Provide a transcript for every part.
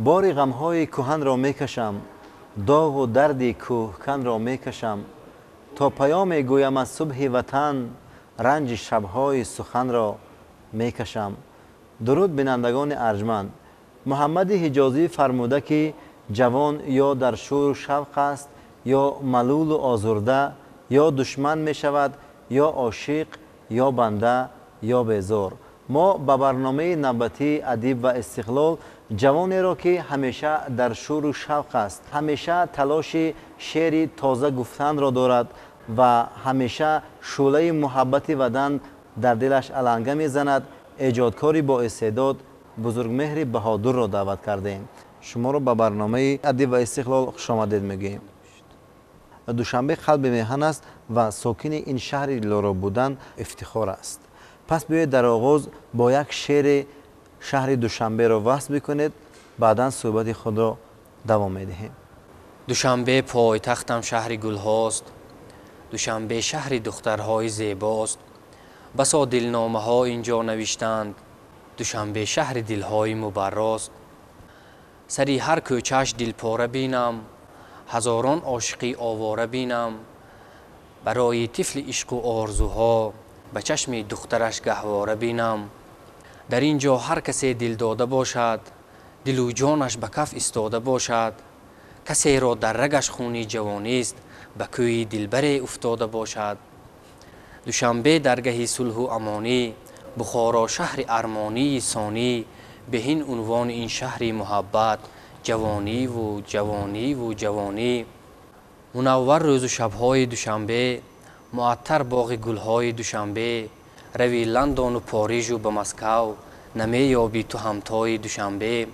Бори ғамҳои кӯҳанро мекашам, доғу дарди кӯҳканро мекашам, то паёме гӯям аз субҳи ватан, ранҷи шабҳои суханро мекашам. Дуруд, бинандагони арҷманд. Муҳаммади Ҳиҷозӣ фармуда, ки ҷавон ё дар шӯру шавқ аст, ё малулу озурда, ё душман мешавад, ё ошиқ, ё банда, ё безор. Мо ба барномаи навбатии «Адиб ва истиқлол» ҷавонеро, ки ҳамеша дар шӯру шавқ аст, ҳамеша талоши шеъри тоза гуфтанро дорад ва ҳамеша шӯълаи муҳаббати ватан дар дилаш аланга мезанад, эҷодкори боистеъдод Бузургмеҳри Баҳодурро даъват кардем. Шуморо ба барномаи «Адиб ва истиқлол» хушомадед мегӯем. Душанбе қалби меҳан аст ва сокини ин шаҳри дилоро будан ифтихор аст. Пас биёед, дар оғоз бо як шеъри шаҳри Душанберо васф бикунед, баъдан суҳбати худро давом медиҳем. Душанбе пойтахтам, шаҳри гулҳост, Душанбе шаҳри духтарҳои зебост. Басо дилномаҳо ин ҷо навиштанд, Душанбе шаҳри дилҳои мубаррост. Сари ҳар кӯчааш дилпора бинам, ҳазорон ошиқи овора бинам. Барои тифли ишқу орзуҳо ба чашми духтараш гаҳвора бинам. Дар ин ҷо ҳар касе дилдода бошад, дилу ҷонаш ба каф истода бошад. Касеро дар рагаш хуни ҷавонист, ба кӯи дилбаре уфтода бошад. Душанбе даргаҳи сулҳу амонӣ, Бухоро шаҳри армонии сонӣ. Беҳин унвони ин шаҳри муҳаббат, ҷавониву ҷавониву ҷавонӣ. Мунаввар рӯзу шабҳои Душанбе, муаттар боғи гулҳои Душанбе. Рави Лондону Порижу ба Москав, намеёбӣ ту ҳамтои Душанбе.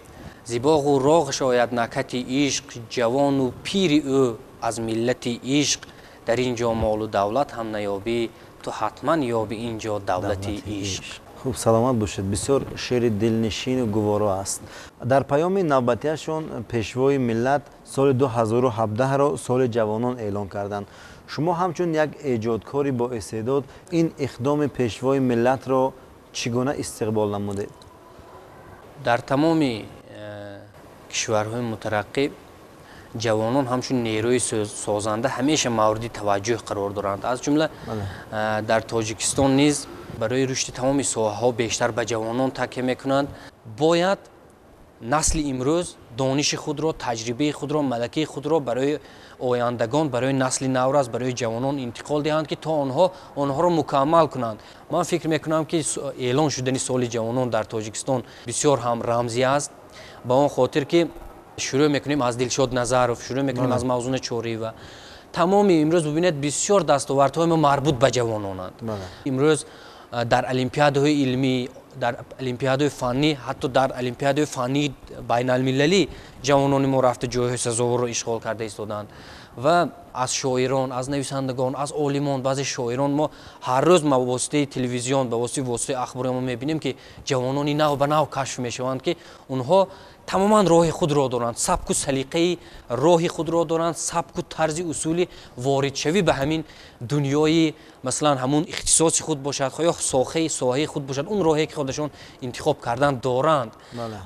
Зи боғу роғ шояд накати ишқ, ҷавону пири ӯ аз миллати ишқ. Дар ин ҷо молу давлат ҳам наёбӣ, ту ҳатман ёбӣ ин ҷо давлати ишқ. Хуб, саломат бошед. Бисёр шеъри дилнишину гуворо аст. Дар паёми навбатиашон Пешвои миллат соли 2017-ро соли ҷавонон эълон карданд. Шумо ҳамчун як эҷодкори боистеъдод ин иқдоми Пешвои миллатро чӣ гуна истиқбол намудед? Дар тамоми кишварҳои мутараққӣ ҷавонон ҳамчун нерӯи созанда ҳамеша мавриди таваҷҷӯҳ қарор доранд. Аз ҷумла дар Тоҷикистон низ барои рушди тамоми соҳаҳо бештар ба ҷавонон такя мекунанд. Бояд насли имрӯз дониши худро, таҷрибаи худро, малакаи худро барои ояндагон, барои насли наврас, барои ҷавонон интиқол диҳанд, ки то онҳо онҳоро мукаммал кунанд. Ман фикр мекунам, ки эълон шудани соли ҷавонон дар Тоҷикистон бисёр ҳам рамзӣ аст, ба он хотир ки шурӯъ мекунем аз Дилшод Назаров, шурӯъ мекунем аз Мавзуна Чориева. Тамоми имрӯз бубинед, бисёр дастовардҳои мо марбут ба ҷавононанд. Имрӯз дар олимпиадаҳои илмӣ, дар олимпиадаҳои фаннӣ, ҳатто дар олимпиадаҳои фаннии байналмилалӣ ҷавонони мо рафта ҷойҳои сазоворро ишғол карда истодаанд. Ва аз шоирон, аз нависандагон, аз олимон, баъзе шоирон мо ҳар рӯз ба воситаи телевизион, ба воситаи воситаи ахбори мо мебинем, ки ҷавонони нав ба нав кашф мешаванд, ки онҳо тамоман роҳи худро доранд, сабку салиқаи роҳи худро доранд, сабку тарзи усули воридшавӣ ба ҳамин дунёи, масалан, ҳамун ихтисоси худ бошад ё соҳаи худ бошад, он роҳе ки худашон интихоб кардан доранд.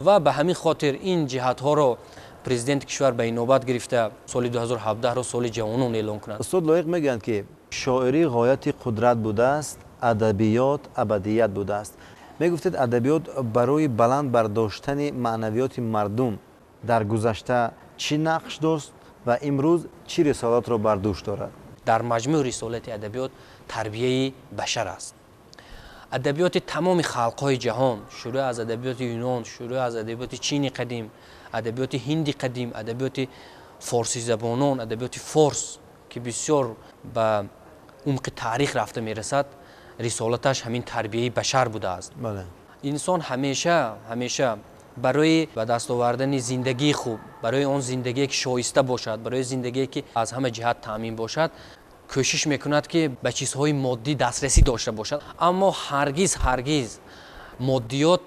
Ва ба ҳамин хотир ин ҷиҳатҳоро президенти кишвар ба инобат гирифта, соли 2017-ро соли ҷавонон эълон кунанд. Устод Лоиқ мегӯянд, ки шоирӣ ғояти қудрат будааст, адабиёт абадият будааст. Мегуфтед, адабиёт барои баланд бардоштани маънавиёти мардум дар гузашта чӣ нақш дошт ва имрӯз чӣ рисолатро бар дӯш дорад? Дар маҷмӯъ рисолати адабиёт тарбияи башар аст. Адабиёти тамоми халқҳои ҷаҳон, шурӯъ аз адабиёти Юнон, шурӯъ аз адабиёти Чини қадим, адабиёти Ҳинди қадим, адабиёти форсизабонон, адабиёти форс, ки бисёр ба умқи таърих рафта мерасад, рисолаташ ҳамин тарбияи башар будааст. Инсон ҳамеша, ҳамеша барои ба даст овардани зиндагии хуб, барои он зиндагие, ки шоиста бошад, барои зиндагие, ки аз ҳама ҷиҳат таъмин бошад, кӯшиш мекунад, ки ба чизҳои моддӣ дастрасӣ дошта бошад. Аммо ҳаргиз, ҳаргиз моддиёт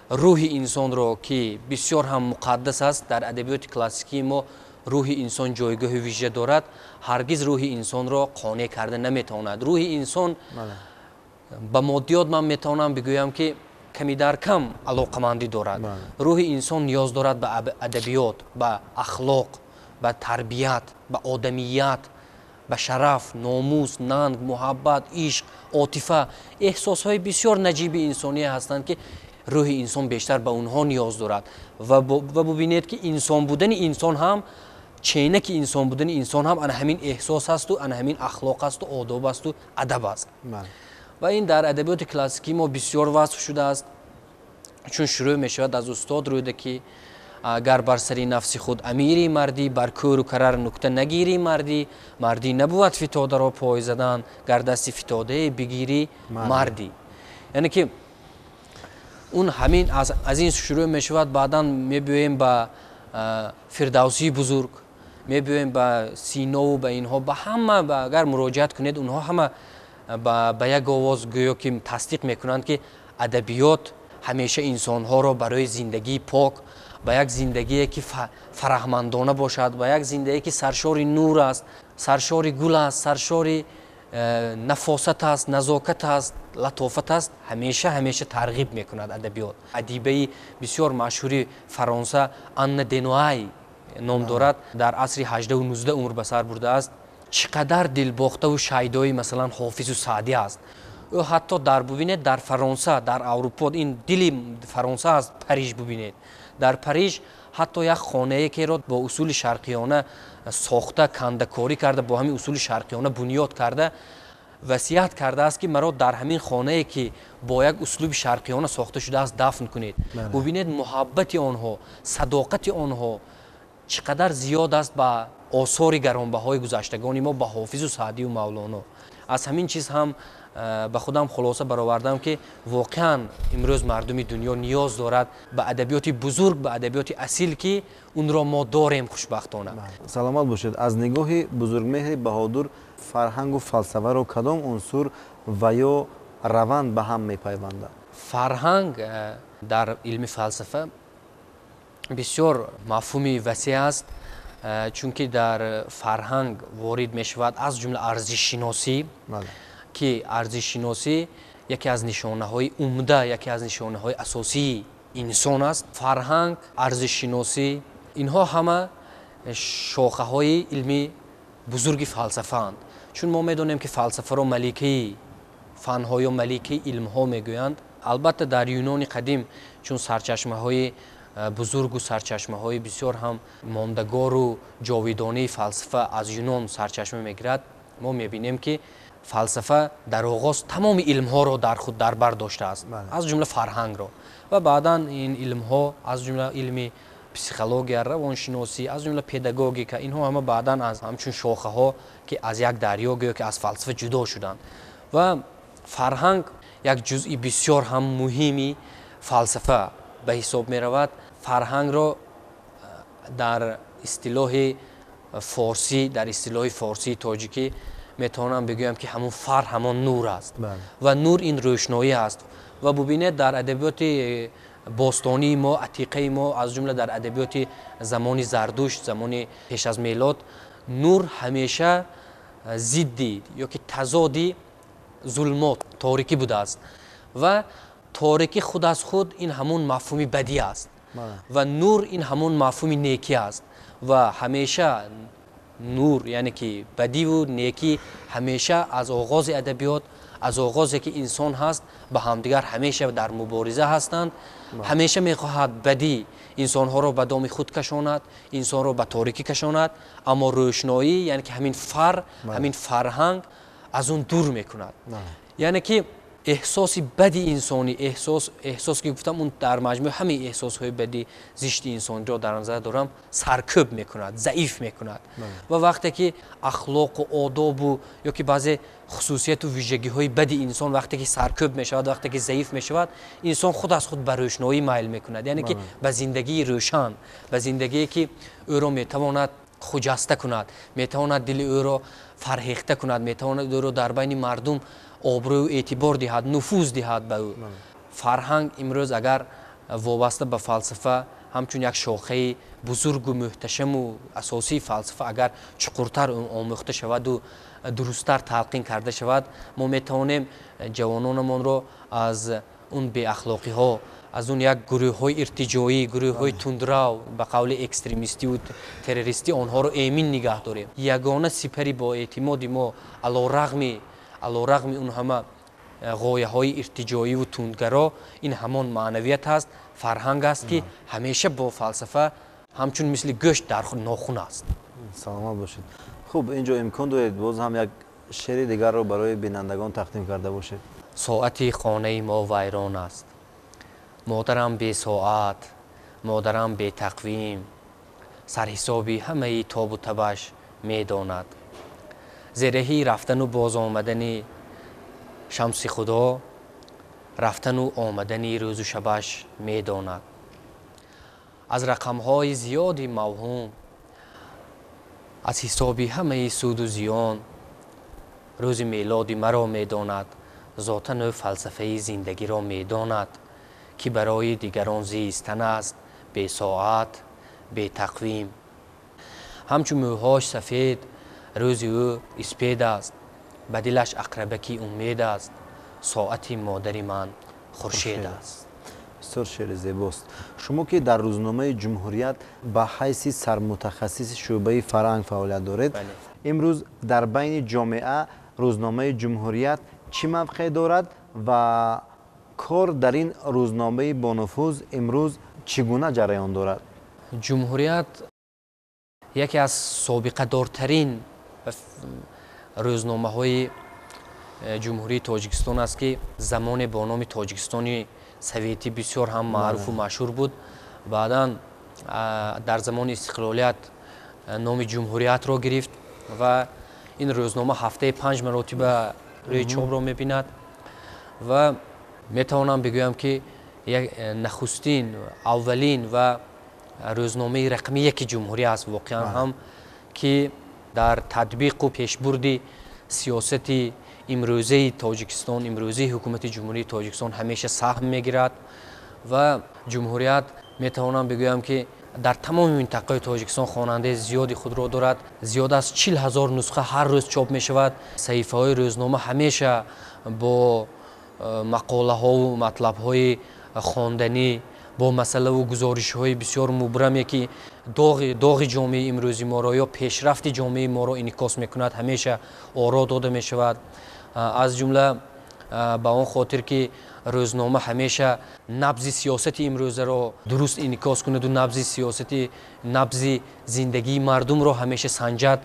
рӯҳи инсонро, ки бисёр ҳам муқаддас аст, дар адабиёти классикии мо рӯҳи инсон ҷойгоҳи вижа дорад, ҳаргиз рӯҳи инсонро қонеъ карда наметавонад. Рӯҳи инсон ба моддиёт, ман метавонам бигӯям, ки Ками дар кам алоқамандӣ дорад. Рӯҳи инсон ниёз дорад ба адабиёт, ба ахлоқ, ба тарбият, ба одамият, ба шараф, номус, нанг, муҳаббат, ишқ, отифа. Эҳсосҳои бисёр наҷиби инсоние ҳастанд, ки рӯҳи инсон бештар ба онҳо ниёз дорад. Ва бубинед, ки инсон будани инсон ҳам, ченаки инсон будани инсон ҳам ана ҳамин эҳсос ҳасту, ана ҳамин ахлоқ асту, одоб асту, адаб аст. Ва ин дар адабиёти классикии мо бисёр васф шудааст, чун шурӯъ мешавад аз устод Рӯдакӣ: гар бар сари нафси худ амири мардӣ, бар кӯру карар нукта нагирӣ мардӣ, мардӣ набувад фитодаро пой задан, гар дасти фитодае бигирӣ мардӣ. Яъне ки он ҳамин аз ин шурӯъ мешавад. Баъдан мебиёем ба Фирдавсии бузург, мебиёем ба Синову ба инҳо, ба ҳама агар муроҷиат кунед, онҳо ҳама ба як овоз гӯё ки тасдиқ мекунанд, ки адабиёт ҳамеша инсонҳоро барои зиндагии пок, ба як зиндагие ки фараҳмандона бошад, ба як зиндагие ки саршори нур аст, саршори гул аст, саршори нафосат аст, назокат аст, латофат аст, ҳамеша ҳамеша тарғиб мекунад адабиёт. Адибаи бисёр машҳури Фаронса Анна Денуай ном дорад, дар асри 18-у 19 умр ба сар бурдааст. Чӣ қадар дилбохтаву шайдои, масалан, Ҳофизу Саъдӣ аст ӯ. Ҳатто дар, бубинед, дар Фаронса, дар Аврупо, ин дили Фаронса аст, Париж, бубинед, дар Париж ҳатто як хонае керо бо усули шарқиёна сохта, кандакорӣ карда, бо ҳамин усули шарқиёна бунёд карда, васият кардааст, ки маро дар ҳамин хонае ки бо як услуби шарқиёна сохта шудааст, дафн кунед. Бубинед, муҳаббати онҳо, садоқати онҳо чӣ қадар зиёд аст ба осори гаронбаҳои гузаштагони мо, ба Ҳофизу Саъдию Мавлоно. Аз ҳамин чиз ҳам ба худам хулоса баровардам, ки воқеан имрӯз мардуми дунё ниёз дорад ба адабиёти бузург, ба адабиёти асил, ки унро мо дорем, хушбахтона. Саломат бошед. Аз нигоҳи Бузургмеҳри Баҳодур, фарҳангу фалсафаро кадом унсур ва ё раванд ба ҳам мепайвандад? Фарҳанг дар илми фалсафа бисёр мафҳуми васеъ аст, чунки дар фарҳанг ворид мешавад аз ҷумла арзишшиносӣ, ки арзишшиносӣ яке аз нишонаҳои умда, яке аз нишонаҳои асосии инсон аст. Фарҳанг, арзишшиносӣ, инҳо ҳама шохаҳои илми бузурги фалсафаанд. Чун мо медонем, ки фалсафаро маликаи фанҳо ё маликаи илмҳо мегӯянд. Албатта, дар Юнони қадим, чун сарчашмаҳои бузургу сарчашмаҳои бисёр ҳам мондагору ҷовидонии фалсафа аз Юнон сарчашма мегирад, мо мебинем, ки фалсафа дар оғоз тамоми илмҳоро дар худ дар бар доштааст, аз ҷумла фарҳангро. Ва баъдан ин илмҳо, аз ҷумла илми психология, равоншиносӣ, аз ҷумла педагогика, инҳо ҳама баъдан аз ҳамчун шохаҳо, ки аз як дарё, гӯё ки аз фалсафа ҷудо шуданд. Ва фарҳанг як ҷузъи бисёр ҳам муҳими фалсафа ба ҳисоб меравад. Фарҳангро дар истилоҳи форсӣ, дар истилоҳи форсии тоҷикӣ метавонам бигӯям, ки ҳамон фар ҳамон нур аст ва нур ин рӯшноӣ аст. Ва бубинед, дар адабиёти бостонии мо, атиқаи мо, аз ҷумла дар адабиёти замони Зардушт, замони пеш аз мелод, нур ҳамеша зидди ё ки тазоди зулмот, торикӣ будааст. Ва торикӣ худ аз худ ин ҳамон мафҳуми бадӣ аст ва нур ин ҳамон мафҳуми некӣ аст. Ва ҳамеша нур, яъне ки бадиву некӣ, ҳамеша аз оғози адабиёт, аз оғозе ки инсон ҳаст, ба ҳамдигар ҳамеша дар мубориза ҳастанд. Ҳамеша мехоҳад бадӣ инсонҳоро ба доми худ кашонад, инсонро ба торикӣ кашонад, аммо рӯшноӣ, яъне ки ҳамин фар, ҳамин фарҳанг аз он дур мекунад. Яъне ки эҳсоси бади инсонӣ, эҳсос ки гуфтам, он дар маҷмӯъ ҳамаи эҳсосҳои бади, зишти инсониро дар назар дорам, саркӯб мекунад, заиф мекунад. Ва вақте ки ахлоқу одобу ё ки баъзе хусусияту вижагиҳои бади инсон вақте ки саркӯб мешавад, вақте ки заиф мешавад, инсон худ аз худ ба рӯшноӣ майл мекунад, яъне ки ба зиндагии рӯшан, ба зиндагие ки ӯро метавонад хуҷаста кунад, метавонад дили ӯро фарҳехта кунад, метавонад ӯро дар байни мардум обрӯю эътибор диҳад, нуфуз диҳад ба ӯ. Фарҳанг имрӯз агар вобаста ба фалсафа ҳамчун як шохаи бузургу муҳташаму асосии фалсафа агар чуқуртар омӯхта шаваду дурусттар талқин карда шавад, мо метавонем ҷавононамонро аз он беахлоқиҳо, аз он як гурӯҳҳои иртиҷоӣ, гурӯҳҳои тундрав, ба қавли экстремистиву террористӣ онҳоро эмин нигаҳ дорем. Ягона сипари боэътимоди мо алорағми он ҳама ғояҳои иртиҷоиву тундгаро ин ҳамон маънавият аст, фарҳанг аст, ки ҳамеша бо фалсафа ҳамчун мисли гӯшт дар нохун аст. Саломат бошед. Хуб, инҷо имкон доред боз ҳам як шеъри дигарро барои бинандагон тақдим карда бошед. Соати хонаи мо вайрон аст, модарам бесоат, модарам бетақвим, сарҳисоби ҳамаи тобу табаш медонад. Зераҳи рафтану боз омадани шамси худо, рафтану омадани рӯзу шабаш медонад. Аз рақамҳои зиёди мавҳум, аз ҳисоби ҳамаи суду зиён, рӯзи мелоди маро медонад. Зотан ӯ фалсафаи зиндагиро медонад, ки барои дигарон зистан аст бесоат, бетақвим. Ҳамчун мӯйҳош сафед, рӯзи ӯ испед аст, ба дилаш ақрабаки умед аст, соати модари ман хуршед аст. Бисёр шеъри зебост. Шумо ки дар рӯзномаи Ҷумҳурият ба ҳайси сармутахассиси шӯъбаи фарҳанг фаъолият доред, имрӯз дар байни ҷомеа рӯзномаи Ҷумҳурият чӣ мавқеъ дорад ва кор дар ин рӯзномаи бонуфуз имрӯз чӣ гуна ҷараён дорад? Ҷумҳурият яке аз собиқадортарин рӯзномаҳои Ҷумҳурии Тоҷикистон аст, ки замоне бо номи Тоҷикистони Советӣ бисёр ҳам маъруфу машҳур буд. Баъдан дар замони истиқлолият номи Ҷумҳуриятро гирифт ва ин рӯзнома ҳафтаи 5 маротиба рӯи чопро мебинад ва метавонам бигӯям, ки нахустин, аввалин ва рӯзномаи рақами яки ҷумҳурӣ аст воқеан ҳам, ки дар татбиқу пешбурди сиёсати имрӯзаи Тоҷикистон, имрӯзаи ҳукумати Ҷумҳурии Тоҷикистон ҳамеша саҳм мегирад. Ва Ҷумҳурият метавонам бигӯям, ки дар тамоми минтақаи Тоҷикистон хонандаи зиёди худро дорад. Зиёд аз 40 000 нусха ҳар рӯз чоп мешавад. Саҳифаҳои рӯзнома ҳамеша бо мақолаҳову матлабҳои хонданӣ, бо масъалаву гузоришҳои бисёр мубраме, ки доғи ҷомеаи имрӯзи моро ё пешрафти ҷомеаи моро инъикос мекунад, ҳамеша оро дода мешавад. Аз ҷумла ба он хотир, ки рӯзнома ҳамеша набзи сиёсати имрӯзаро дуруст инъикос кунаду набзи сиёсати, набзи зиндагии мардумро ҳамеша санҷад,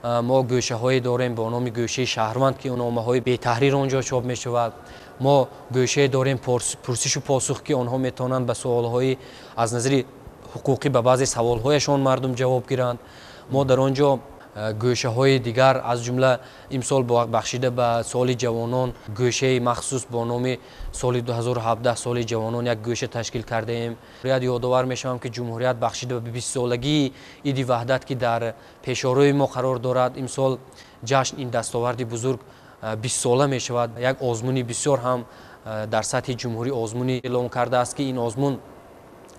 мо гӯшаҳое дорем бо номи гӯшаи шаҳрванд, ки номаҳои бетаҳрир он ҷо чоп мешавад. Мо гӯшае дорем пурсишу посух, ки онҳо метавонанд ба суолҳои аз назари ҳуқуқӣ, ба баъзе саволҳояшон мардум ҷавоб гиранд. Мо дар он ҷо гӯшаҳои дигар, аз ҷумла имсол бахшида ба соли ҷавонон гӯшаи махсус бо номи соли 2017 соли ҷавонон як гӯша ташкил кардаем. Ёдовар мешавам, ки Ҷумҳурият бахшида ба 20-солагии Иди Ваҳдат, ки дар пешорои мо қарор дорад, имсол ҷашн ин дастоварди бузург 20 сола мешавад, як озмуни бисёр ҳам дар сатҳи ҷумҳурӣ озмуни эълон кардааст, ки ин озмун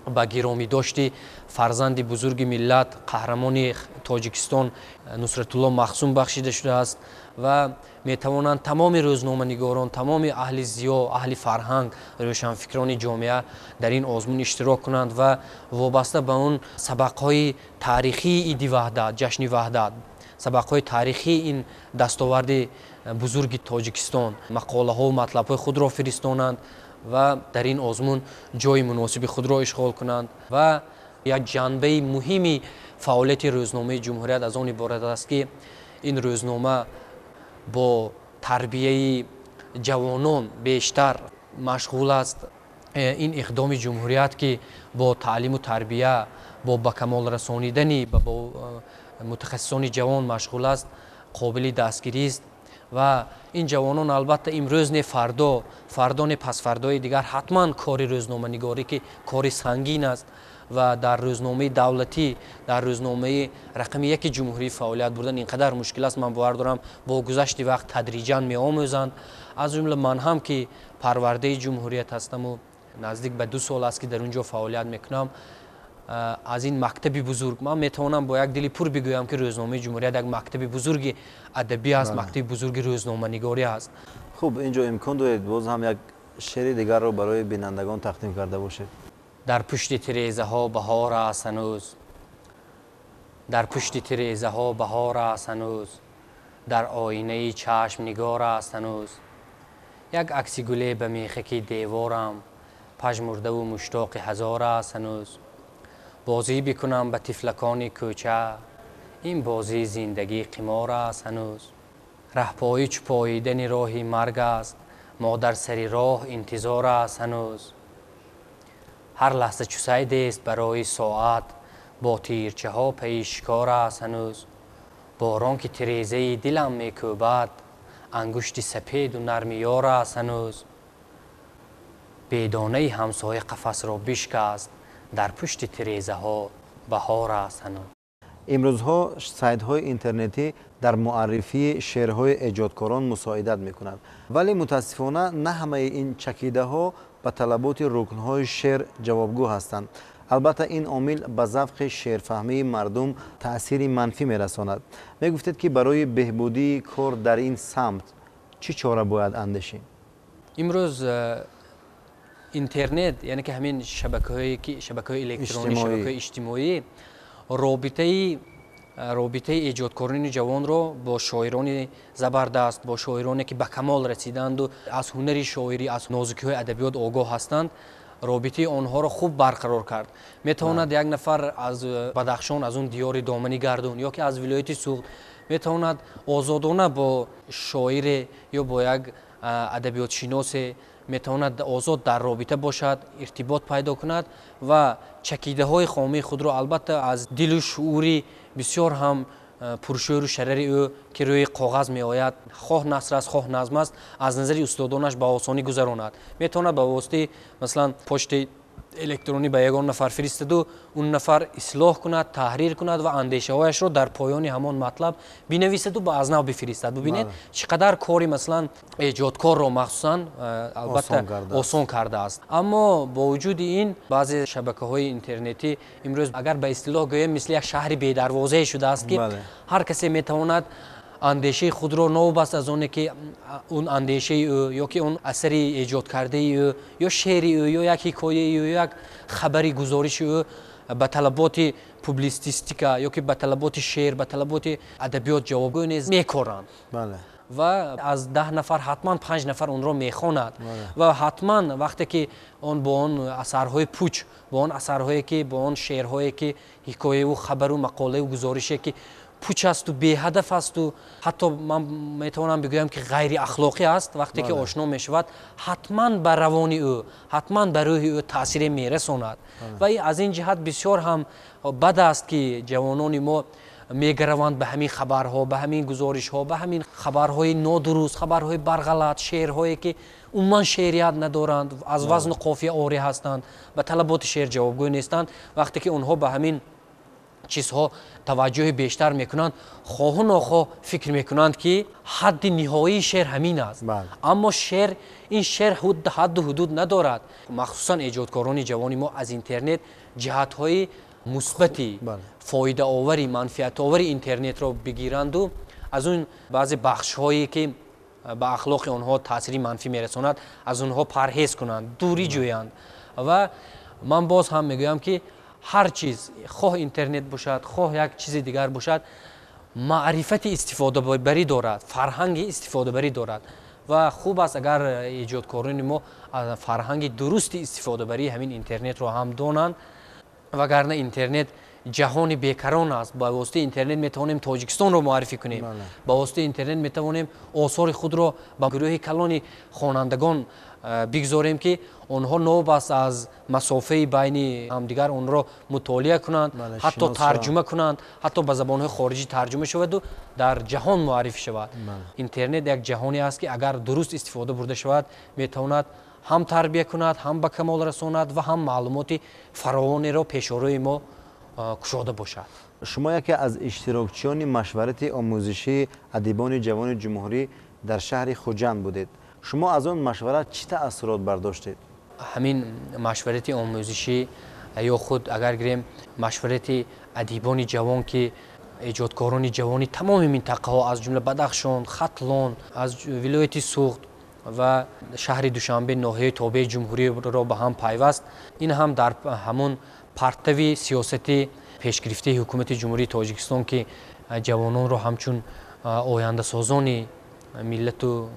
ба гиромидошти фарзанди бузурги миллат, қаҳрамони Тоҷикистон Нусратулло Махсум бахшида шудааст. Ва метавонанд тамоми рӯзноманигорон, тамоми аҳли зиё, аҳли фарҳанг, рӯшанфикрони ҷомеа дар ин озмун иштирок кунанд ва вобаста ба он сабақҳои таърихии Иди Ваҳдат, ҷашни Ваҳдат, сабақҳои таърихии ин дастоварди бузурги Тоҷикистон мақолаҳову матлабҳои худро фиристонанд ва дар ин озмун ҷои муносиби худро ишғол кунанд. Ва як ҷанбаи муҳими фаъолияти рӯзномаи Ҷумҳурият аз он иборат аст, ки ин рӯзнома бо тарбияи ҷавонон бештар машғул аст. Ин иқдоми Ҷумҳурият, ки бо таълиму тарбия, бо ба камол расонидани бо мутахассисони ҷавон машғул аст, қобили дастгирист. Ва ин ҷавонон албатта имрӯз не фардо, фардо не пасфардои дигар ҳатман кори рӯзноманигорӣ, ки кори сангин аст ва дар рӯзномаи давлатӣ, дар рӯзномаи рақами яки ҷумҳурӣ фаъолият бурдан ин қадар мушкил аст, ман бовар дорам, бо гузашти вақт тадриҷан меомӯзанд. Аз ҷумла ман ҳам, ки парвардаи Ҷумҳурият ҳастаму наздик ба 2 сол аст, ки дар он ҷо фаъолият мекунам, аз ин мактаби бузург ман метавонам бо як дили пур бигӯям, ки рӯзномаи Ҷумҳурият як мактаби бузурги адабӣ аст, мактаби бузурги рӯзноманигорӣ аст. Хуб, инҷо имкон доред боз ҳам як Шеъри дигарро барои бинандагон тақдим карда бошед. Дар пушти тирезаҳо баҳор аст ҳанӯз, дар пушти тирезаҳо баҳор аст ҳанӯз, дар оинаи чашм нигор аст ҳанӯз. Як акси гуле ба мехаки деворам, пажмурдаву муштоқи ҳазор аст ҳанӯз. Бозӣ бикунам ба тифлакони кӯча, ин бозии зиндагӣ қимор аст ҳанӯз. Раҳпоӣ чӯпоидани роҳи марг аст, модар сари роҳ интизор аст ҳанӯз. Ҳар лаҳза чу сайдест барои соат, бо тирчаҳо пайи шикор аст ҳанӯз. Борон ки тирезаи дилам мекӯбад, ангушти сапеду нарми ёр аст ҳанӯз. Бедонаи ҳамсоя қафасро бишкаст, дар пушти тирезаҳо баҳор аст ҳанӯз. Имрӯзҳо сайтҳои интернетӣ дар муаррифии шеърҳои эҷодкорон мусоидат мекунад, вале мутаассифона на ҳамаи ин чакидаҳо ба талаботи рукнҳои шеър ҷавобгӯ ҳастанд. Албатта ин омил ба завқи шеърфаҳмии мардум таъсири манфӣ мерасонад. Мегуфтед, ки барои беҳбудии кор дар ин самт чӣ чора бояд андешид? Имрӯз интернет, яъне ки ҳамин шабакаҳое ки шабакаҳои электронӣ, шабакаҳои иҷтимоӣ робитаи эҷодкорони ҷавонро бо шоирони забардаст, бо шоироне ки ба камол расиданду аз ҳунари шоирӣ, аз нозукиҳои адабиёт огоҳ ҳастанд, робитаи онҳоро хуб барқарор кард. Метавонад як нафар аз Бадахшон, аз он диёри домани гардун ё ки аз вилояти Суғд метавонад озодона бо шоире ё бо як адабиётшиносе метавонад озод дар робита бошад, иртибот пайдо кунад ва чакидаҳои хомии худро албатта аз дилу шуури бисёр ҳам пуршӯру шарари ӯ, ки рӯи коғаз меояд, хоҳ наср аст, хоҳ назм аст, аз назари устодонаш ба осонӣ гузаронад. Метавонад ба воситаи масалан почтаи электронӣ ба ягон нафар фиристаду он нафар ислоҳ кунад, таҳрир кунад ва андешаҳояшро дар поёни ҳамон матлаб бинависаду ба аз нав бифиристад. Бубинед, чӣ қадар кори масалан эҷодкорро махсусан албатта осон кардааст. Аммо бо вуҷуди ин баъзе шабакаҳои интернетӣ имрӯз, агар ба истилоҳ гӯем, мисли як шаҳри бедарвозае шудааст, ки ҳар касе метавонад андешаи худро новобаста аз оне ки он андешаи ӯ ё ки он асари эҷодкардаи ӯ ё шеъри ӯ ё як ҳикояи ӯ ё як хабари гузориши ӯ ба талаботи публитсистика ё ки ба талаботи шеър, ба талаботи адабиёт ҷавобгӯ низ мекоранд. Ва аз 10 нафар ҳатман 5 нафар онро мехонад ва ҳатман вақте ки он бо он асарҳои пуч, бо он асарҳое ки, бо он шеърҳое ки, ҳикояву хабару мақолаву гузорише ки пуч асту беҳадаф асту ҳатто ман метавонам бигӯям, ки ғайриахлоқӣ аст, вақте ки ошно мешавад, ҳатман ба равони ӯ, ҳатман ба рӯҳи ӯ таъсире мерасонад. Ва аз ин ҷиҳат бисёр ҳам бад аст, ки ҷавонони мо мегараванд ба ҳамин хабарҳо, ба ҳамин гузоришҳо, ба ҳамин хабарҳои нодуруст, хабарҳои барғалат, шеърҳое ки умуман шеърият надоранд, аз вазну қофия орӣ ҳастанд, ба талаботи шеър ҷавобгӯ нестанд. Вақте ки онҳо ба ҳамин чизҳо таваҷҷӯҳи бештар мекунанд, хоҳу нохоҳ фикр мекунанд, ки ҳадди ниҳоии шеър ҳамин аст. Аммо шеър, ин шеър ҳадду ҳудуд надорад. Махсусан эҷодкорони ҷавони мо аз интернет ҷиҳатҳои мусбати, фоидаовари, манфиатовари интернетро бигиранду аз он баъзе бахшҳое ки ба ахлоқи онҳо таъсири манфӣ мерасонад, аз онҳо парҳез кунанд, дурӣ ҷӯянд. Ва ман боз ҳам мегӯям, ки ҳар чиз, хоҳ интернет бошад, хоҳ як чизи дигар бошад, маърифати истифодабарӣ дорад, фарҳанги истифодабарӣ дорад. Ва хуб аст, агар эҷодкорони мо фарҳанги дурусти истифодабарии ҳамин интернетро ҳам донанд, вагарна интернет ҷаҳони бекарон аст. Ба воситаи интернет метавонем Тоҷикистонро муаррифӣ кунем, ба воситаи интернет метавонем осори худро ба гурӯҳи калони хонандагон бигзорем, ки онҳо новобаста аз масофаи байни ҳамдигар онро мутолиа кунанд, ҳатто тарҷума кунанд, ҳатто ба забонҳои хориҷӣ тарҷума шаваду дар ҷаҳон муаррифӣ шавад. Интернет як ҷаҳоне аст, ки агар дуруст истифода бурда шавад, метавонад ҳам тарбия кунад, ҳам ба камол расонад ва ҳам маълумоти фаровонеро пешорои мо кушода бошад. Шумо яке аз иштирокчиёни машварати омӯзишии адибони ҷавони ҷумҳурӣ дар шаҳри Хуҷанд будед. Шумо аз он машварат чӣ таассурот бардоштед? Ҳамин машварати омӯзишӣ ё худ агар гирем машварати адибони ҷавон, ки эҷодкорони ҷавони тамоми минтақаҳо, аз ҷумла Бадахшон, Хатлон, аз вилояти Суғд, ва шаҳри Душанбе ноҳияи тобеи ҷумҳуриро ба ҳам пайваст. Ин ҳам дар ҳамон партави сиёсати пешгирифтаи ҳукумати Ҷумҳурии Тоҷикистон, ки ҷавононро ҳамчун ояндасозони миллату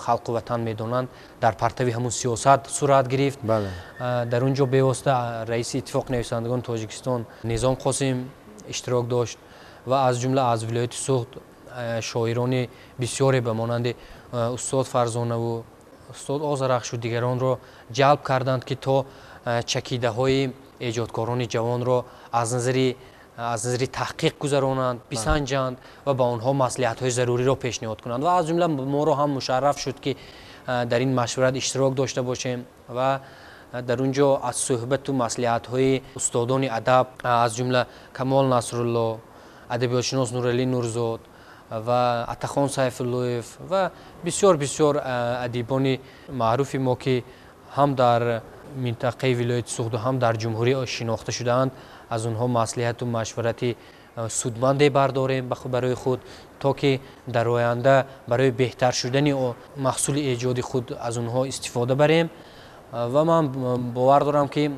халқу ватан медонанд, дар партави ҳамун сиёсат сурат гирифт. Дар он ҷо бевосита раиси Иттифоқи нависандагони Тоҷикистон Низом Қосим иштирок дошт ва аз ҷумла аз вилояти Суғд шоирони бисёре ба монанди устод Фарзонаву устод Озарахшу дигаронро ҷалб карданд, ки то чакидаҳои эҷодкорони ҷавонро аз назари таҳқиқ гузаронанд, бисанҷанд ва ба онҳо маслиҳатҳои заруриро пешниҳод кунанд. Ва аз ҷумла моро ҳам мушарраф шуд, ки дар ин машварат иштирок дошта бошем ва дар он ҷо аз суҳбату маслиҳатҳои устодони адаб, аз ҷумла Камол Насрулло, адабиётшинос Нуралӣ Нурзод ва Атахон Сайфуллоев ва бисёр бисёр адибони маъруфи мо, ки ҳам дар минтақаи вилояти Суғду ҳам дар ҷумҳурӣ шинохта шудаанд, аз онҳо маслиҳату машварати судманде бардорем барои худ, то ки дар оянда барои беҳтар шудани маҳсули эҷоди худ аз онҳо истифода барем. Ва ман бовар дорам, ки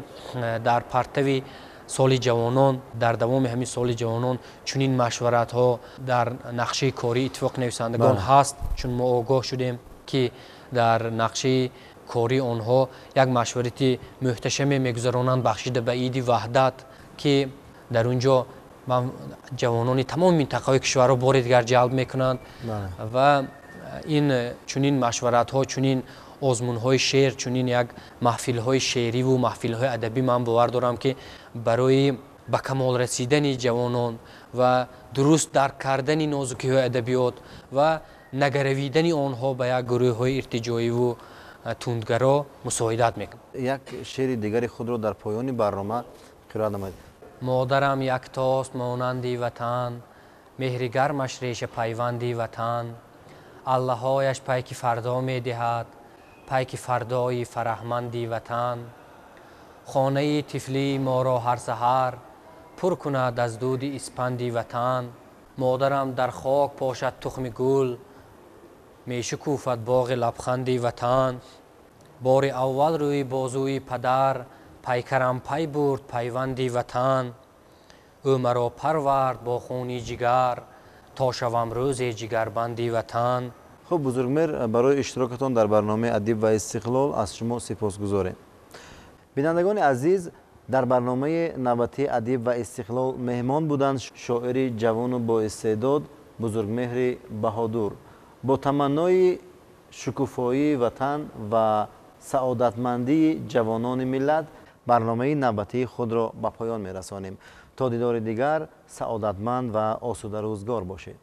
дар партави соли ҷавонон, дар давоми ҳамин соли ҷавонон чунин машваратҳо дар нақшаи кории Иттифоқи нависандагон ҳаст, чун мо огоҳ шудем, ки дар нақшаи кории онҳо як машварати муҳташаме мегузаронанд, бахшида ба Иди Ваҳдат, ки дар он ҷо ҷавонони тамоми минтақаҳои кишварро бори дигар ҷалб мекунанд. Ва ин чунин машваратҳо, чунин озмунҳои шеър, чунин як маҳфилҳои шеъриву маҳфилҳои адабӣ, ман бовар дорам, ки барои ба камол расидани ҷавонон ва дуруст дарк кардани нозукиҳои адабиёт ва нагаравидани онҳо ба як гурӯҳҳои иртиҷоиву тундгаро мусоидат мекунад. Як шеъри дигари худро дар поёни барнома қироат намоед. Модарам яктост монанди ватан, меҳри гармаш реша пайванди ватан, аллаҳояш пайки фардо медиҳад, пайки фардои фараҳманди ватан. Хонаи тифлии моро ҳар саҳар пур кунад аз дуди испанди ватан. Модарам дар хок пошад тухми гул, мешукуфад боғи лабханди ватан. Бори аввал рӯи бозуи падар, пайкарам пай бурд пайванди ватан. Ӯ маро парвард бо хуни ҷигар, то шавам рӯзе ҷигарбанди ватан. Хуб, Бузургмеҳр, барои иштирокатон дар барномаи Адиб ва Истиқлол аз шумо сипосгузорем. Бинандагони азиз, дар барномаи навбатии Адиб ва Истиқлол меҳмон буданд шоири ҷавону боистеъдод Бузургмеҳри Баҳодур. Бо таманнои шукуфоии ватан ва саодатмандии ҷавонони миллат барномаи навбатии худро ба поён мерасонем. То дидори дигар саодатманд ва осударӯзгор бошед.